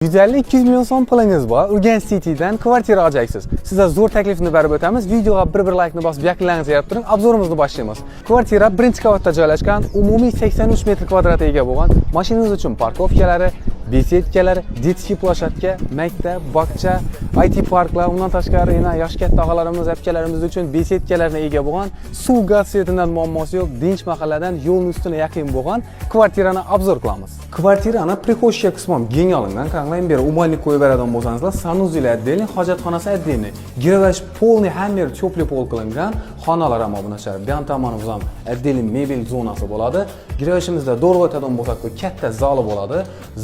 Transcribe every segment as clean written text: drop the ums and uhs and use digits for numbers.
150-200 million so'm pulingiz bor, Urganch Citydan kvartira oljaksiz. Sizga zo'r taklifni berib o'tamiz. Videoga bir laykni bosib, yaqinlaringizni berib turing. Обзор imizni boshlaymiz. Kvartira birinchi qavatda joylashgan, umumiy 83 metr kvadratga ega bo'lgan, mashinangiz uchun парковка lari, беседка lar, детский площадка, maktab, bog'cha, IT parklar, undan tashqari yana yoshi katta og'alarimiz, akalarimiz uchun беседка larga ega bo'lgan, suv, gaz, свет idan muammosi yo'q, dinch mahalladan yo'lning ustuna yaqin bo'lgan kvartirani обзор qilamiz. Kvartirani прихожая qismi ham keng olingan. Qaranglar, beri умывальник qo'yib beradigan bo'lsangizlar, санузел отдельный, hojatxonasi отдельный. Giravach полный, hamma yer теплый пол qilingan. Xonalar ham obunachilar. Bu yon tomonimiz ham отдельный mebel zonasi bo'ladi. Giravachimizda to'g'ri o'tadigan bo'lsak, bu katta zali bo'ladi.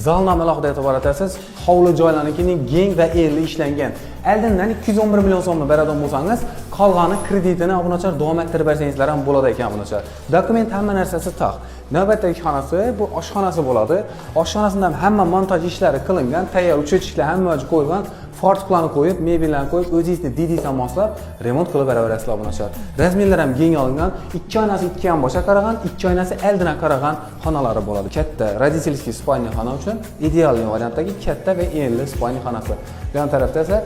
Zalni ham alohida e'tibor etasiz. Hovli joylarnikining keng va enli ishlangan. Oldindan 211 million so'mni beradigan bo'lsangiz, qolgani kreditini, obunachilar, davom ettirib bersangizlar ham bo'ladi ekan, obunachilar. Dokument, hamma narsasi taq. Navbatdagi xonasi bu oshxonasi bo'ladi. Oshxonasida ham hamma montaj ishlari qilingan, tayyor учётчик lar hamma joy qo'yilgan, fartuklarni qo'yib, mebellarni qo'yib, o'zingizni didingizdan moslab remont qilib beraverasizlar, obunachilar. Размер lar ham keng olingan, ikki oynasi ikki ham boshqa qaragan, ikki oynasi oldina qaragan xonalari bo'ladi. Katta родительский спальня xona uchun идеальный variantdagi katta va enli спальня xonasi. Bu yon tarafda esa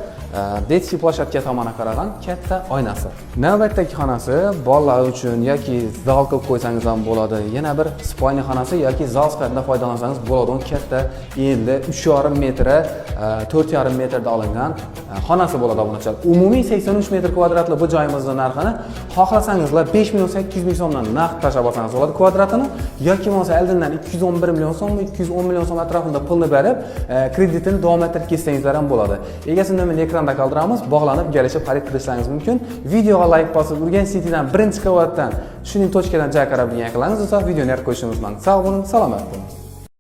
детский площадка tomoni qaragan katta oynasi. Navbatdagi xonasi bolalar uchun yoki zal qilib qo'ysangiz ham bo'ladi. Yana bir спальня xonasi yoki zal sifatida foydalansangiz bo'ladigan katta enli 3,5 metra, 4,5 metrda olingan xonasi bo'ladi, obunachilar. Umumiy 83 metr kvadratli bu joyimizni narxini xohlasangizlar 5 million 800 ming so'mdan naqd tashlab olsangiz bo'ladi kvadratini yoki bo'lmasa oldindan 211 million so'm, 210 million so'm atrofida pulni berib, kreditini davom ettirib ketsangizlar ham bo'ladi. Egasini nomerini ekranda qoldiramiz, bog'lanib, kelishib xarid qilishlaringiz mumkin. Videoga layk bosib, Urganch Citydan birinchi qavatdan shuning точка dan joy qarab degan yaqinlaringiz bo'lsa, videoni yorib qo'yishni unutmang. Sog' bo'ling, salomat bo'ling.